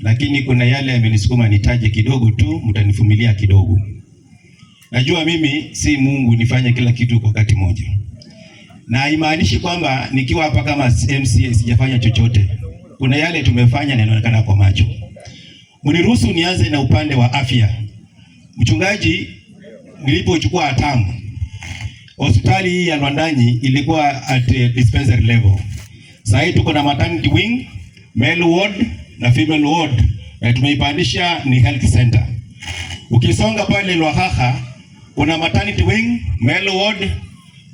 lakini kuna yale yamenisukuma nitaje kidogo tu, mtanivumilia kidogo. Najua mimi si Mungu nifanye kila kitu kwa wakati mmoja, na haimaanishi kwamba nikiwa hapa kama MCA sijafanya chochote. Kuna yale tumefanya na inaonekana kwa macho. Mniruhusu nianze na upande wa afya. Mchungaji, nilipochukua hatamu, hospitali hii ya Lwandanyi ilikuwa at dispensary level. Sasa hii tuko na maternity wing, male ward na female ward, na tumeipandisha ni health center. Ukisonga pale Lwakhakha kuna maternity wing, male ward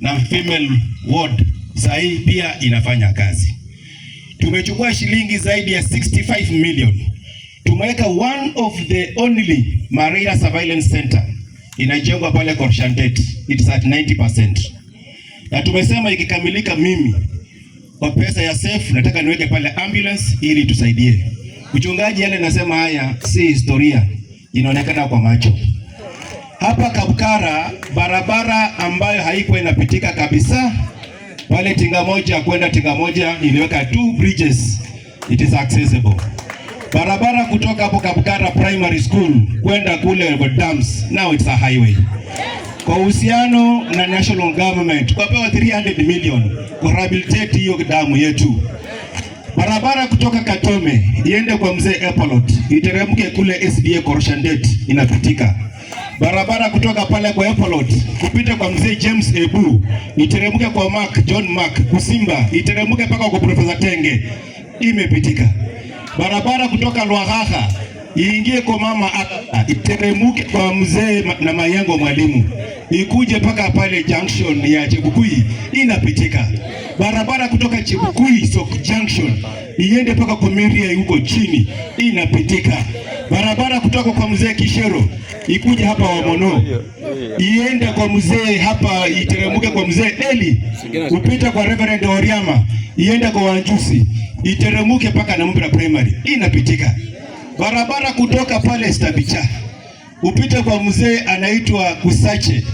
na female ward. Sasa hii pia inafanya kazi. Tumechukua shilingi zaidi ya 65 million. Tumeweka one of the only malaria surveillance center inajengwa pale Korshandet. It's at 90%. Na tumesema ikikamilika, mimi kwa pesa ya SAFE nataka niweke pale ambulance ili tusaidie. Mchungaji, yale nasema haya si historia, inaonekana kwa macho. Hapa Kabukara, barabara ambayo haikuwa inapitika kabisa pale Tinga moja kwenda Tinga moja, niliweka two bridges, it is accessible. Barabara kutoka hapo Kabukara Primary School kwenda kule kwa dams, now it's a highway. Kwa uhusiano na national government tukapewa 300 million ku rehabilitate hiyo damu yetu. Barabara kutoka Katome iende kwa mzee Epolot iteremke kule SDA Korshandet inapitika. Barabara kutoka pale kwa Epolot kupita kwa mzee James Ebu iteremke kwa Mark John Mark Kusimba iteremke mpaka kwa Profesa Tenge imepitika. Barabara kutoka Lwakhakha iingie kwa mama Aka, iteremuke kwa mzee na Mayengo mwalimu ikuje mpaka pale junction ya Chebukui inapitika. Barabara kutoka Chebukui Sok Junction iende mpaka kwa Miria huko chini inapitika. Barabara kutoka kwa mzee Kishero ikuje hapa Wamono iende kwa mzee hapa iteremuke kwa mzee Eli kupita kwa Reverend Oriama iende kwa Wanjusi iteremuke mpaka Namumbira Primary inapitika. Barabara kutoka pale Stabicha upite kwa mzee anaitwa Kusache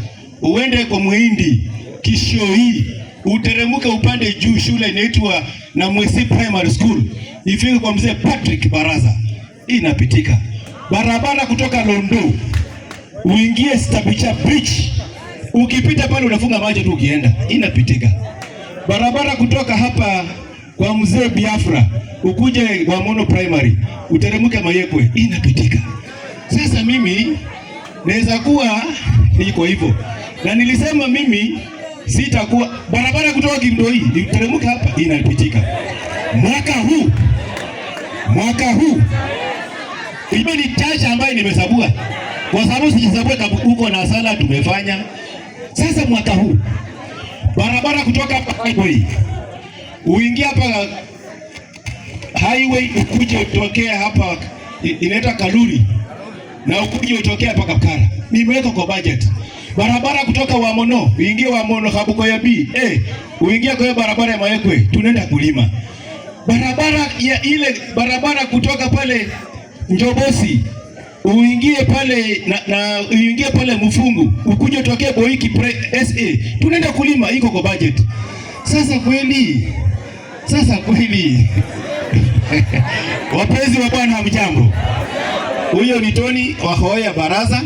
uende kwa Muhindi Kishoi uteremuke upande juu, shule inaitwa Namwesi Primary School ifike kwa mzee Patrick Baraza inapitika. Barabara kutoka Londo uingie Stabicha Bridge, ukipita pale unafunga macho tu ukienda, inapitika. Barabara kutoka hapa kwa mzee Biafra ukuje Wamono Primary uteremuke Mayekwe inapitika. Sasa mimi naweza kuwa niko hivyo, na nilisema mimi sitakuwa barabara kutoka Kimdoi iteremke hapa inapitika. Mwaka huu hiyo ni chache ambayo nimesabua, kwa sababu sijasabua huko na sala tumefanya. Sasa mwaka huu barabara kutoka hapa highway uingie hapa highway ukuje utokee hapa inaitwa Kaluri na ukuje utokee hapa Kapkara, nimeweka kwa budget. Barabara kutoka Wamono uingie Wamono Kabukoya B uingie kwa hiyo barabara ya Mayekwe, tunaenda kulima. Barabara ya ile barabara kutoka pale Njobosi uingie pale na uingie pale Mfungu ukuje utokee Boiki SA, tunaenda kulima, iko kwa budget. Sasa kweli wapenzi wa Bwana, hamjambo? Huyo ni Tony wa Hoya Baraza.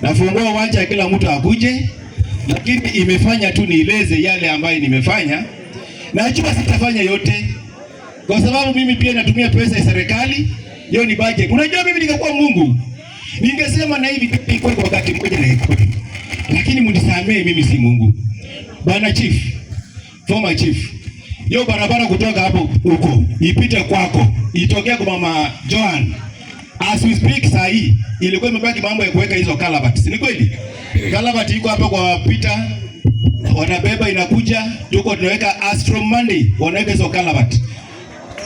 Nafungua uwanja kila mtu akuje, lakini imefanya tu nieleze yale ambayo nimefanya. Najua sitafanya yote kwa sababu mimi pia natumia pesa ya serikali, hiyo ni budget. Unajua mimi ningekuwa Mungu ningesema na hivi kwa wakati mmoja na iko, lakini mnisamee, mimi si Mungu. Bwana Chief, former chief, hiyo barabara kutoka hapo huko ipite kwako itokee kwa mama Joan. As we speak saa hii ilikuwa imebaki mambo ya kuweka hizo culvert, si ni kweli? Culvert iko hapa kwa Peter, wanabeba inakuja, tuko tunaweka as from Monday wanaweka hizo culvert.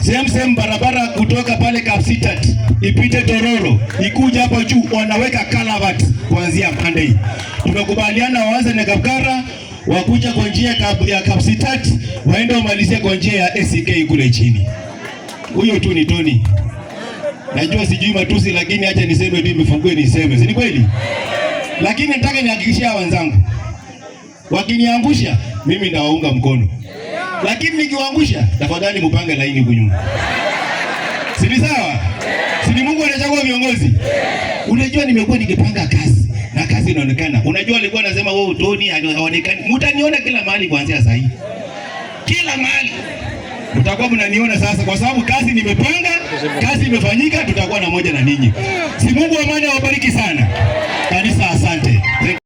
Same same barabara kutoka pale Kapsitat ipite Tororo ikuja hapo juu wanaweka culvert kuanzia Monday. Tumekubaliana waanze na Kapkara wakuja kwa njia ya Kapsitat waende wamalizie kwa njia ya ACK kule chini. Huyo tu ni Tony. Najua sijui matusi, lakini acha niseme tu, imefungue niseme, si ni kweli? Lakini nataka nihakikishia wenzangu, wakiniangusha mimi ndawaunga mkono, lakini nikiwaangusha, tafadhali mpange laini huku nyuma, si ni sawa? Si Viongozi? Unajua nimekuwa nikipanga kazi na kazi inaonekana. Unajua alikuwa anasema wewe utoni haonekani. Mtaniona kila mahali kuanzia sasa hivi. Kila mahali. Mtakuwa mnaniona sasa kwa sababu kazi nimepanga, kazi imefanyika, tutakuwa na moja na ninyi. Si Mungu wa amani awabariki sana. Kanisa, asante.